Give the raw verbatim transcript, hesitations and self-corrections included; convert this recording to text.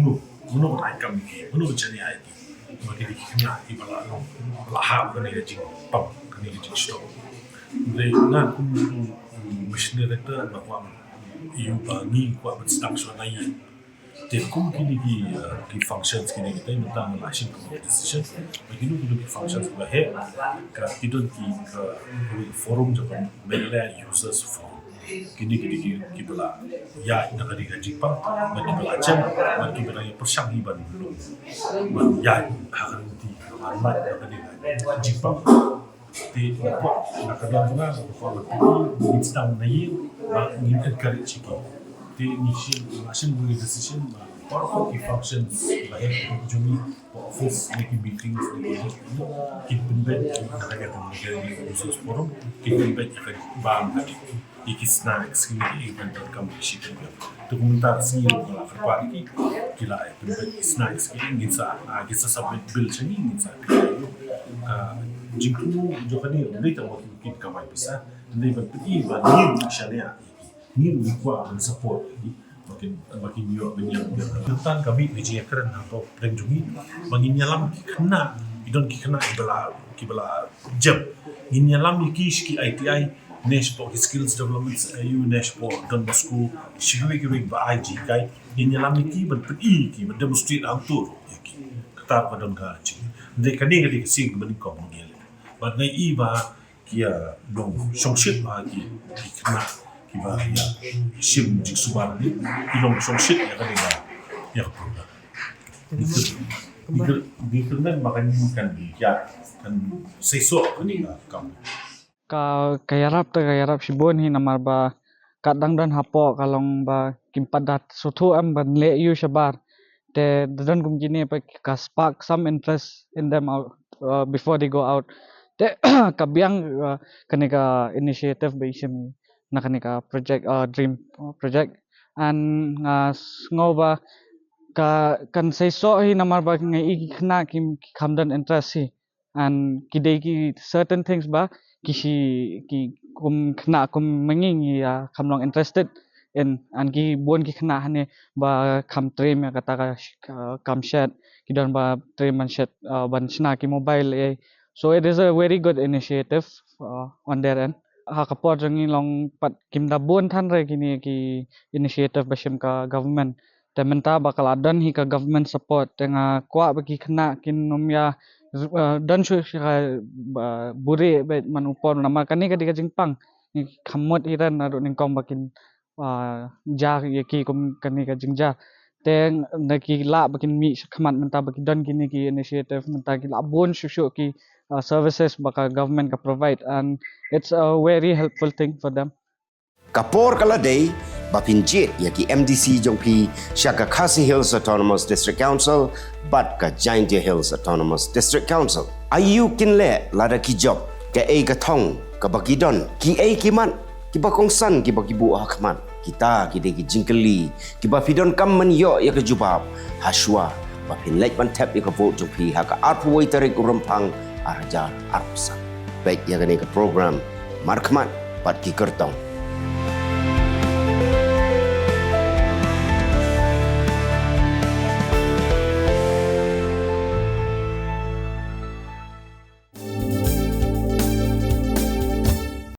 kumno, kumno ban ai kam ïa ki, kumno ban shaniah ïa ki. Ba ki dei ki khynnah kiba la long, ba la hap kane ka jingpang, kane ka jingshitom. Hynrei nga kum u Mission Director nga kwah ban ïoh ba ngi kwah ban sdang shuwa na ïing. Te kum kine ki, uh, ki functions kine kita mynta nga la shim ka decision ba kino kino ki functions ba heh ka ki don ki, ka, ka forum jong ka Meghalaya Users Forum. Kine ki dei ki, kiba la ïaid na ka dei ka jingpang, bad kiba la jem, bad kiba la ïa pyrshang hi ban, ban ïaid ha ka lynti, ban lait na ka dei ka jingpang. Te na ka daw na ka daw na ka daw ngin sdang na ïing, ba ngin encourage ïa ki. Te ngi shem, ngi shem wei decision ba baroh ki functions ba heh jong ngi, ba office ne ki meetings ne ki, kin pynbeit na ka dei ka resource forum, kin pynbeit ïa ka bam ka dei. Ïa ki snacks kine ki ban donkam ki shi teng. Te kumta sngi ruh nga la kyrpad ïa ki, ki la ïa pynbeit ki snacks ki, ngin sa, ah, ngin sa submit bill sha ngi, ngin sa pynbeit ïa ka jingthmu jong kane, ym dei tang ba kin kamai pisa, hynrei ban pyni ba ngi ruh shaniah ïa ki, ngi ruh ngi kwah ban support ïa ki, ba kin, ba kin ïoh ban ïa. Tang ka mih ka jingïakren ha ka pdeng jong ngi, ba ngin ïalam ki khynnah, ki don ki khynnah kiba la, kiba la jem. Ngin ïalam ïa ki sha ki I T I, ne shapoh ki skills development, eh, ïa u ne shapoh Don Bosco, shi kiwei kiwei ba ai jinghikai. Ngin ïalam ïa ki ban pyni ïa ki, ban demonstrate hangto ruh ïa ki. Kata ka don ka jing. Hynrei kane ka dei ka sien kaba nyngkong ba ngi ïaleh. Bad nga i ba ki ïa long shongshit ba ki, ki khynnah kiba ïa shim jingsumar ne, ki long shongshit ïa kane ka, ïa ka program. Ngi kyrmen, ngi kyrmen ba kan, kan ïa, kan seisoh kane ka kam. Ka, ka ïarap te ka ïarap shibun hi namar ba ka dang don hapoh ka long ba kim pat da sngewthuh em ban leh ïa u shabar. Te da don kum kine pat ka spark some interest in them out, uh, before they go out. Te ka biang, uh, kane ka initiative ba i shim na kane ka project, uh, dream, uh, project. And nga sngew ba ka, kan seisoh hi namar ba nga i ki khynnah ki, ki kham don interest hi. And ki dei ki certain things ba ki shi, ki kum khynnah kum ma ngi ngi, ah, kham long interested in, and ki bun ki khynnah hangne ba kham trim ïa kata ka sh-, ka kam shet, ki don ba trim ban shet, ah, ban shna ki mobile, eh. So it is a very good initiative, uh, on their end. Ha ka por jong ngi long pat kim da bun than re kine ki initiative ba shim ka government. Te mynta ba ka la don hi ka government support, te nga kwah ba ki khynnah kin ym ïa, uh, don shuh shuh ka, uh, buhrieh bad man u por namar kane ka dei ka jingpang. Ngi kham mut hi ren naduh nyngkong ba kin, ah, jia ïa ki kum kane ka jingjia. Te na ki lah ba kin mih shakhmat mynta ba ki don kine ki initiative mynta ki lah bun shuh shuh ki, ah, services ba ka government ka provide, and it's a very helpful thing for them. Ka por ka la dei ba phin jied ïa ki M D C jong phi sha ka Khasi Hills Autonomous District Council bad ka Jaintia Hills Autonomous District Council. Aïu kin leh lada ki jop, kaei ka thong kaba ki don, kiei ki mat kiba kongsan kiba ki buh ha khmat. Kita ki dei ki jingkylli kiba phi donkam ban ïoh ïa ka jubab ha shuwa ba phin leit ban thep ïa ka vote jong phi ha ka arphew wei tarik u Rymphang ar hajar arphew san. Peit ïa kane ka program Markhmat bad ki kyrtong.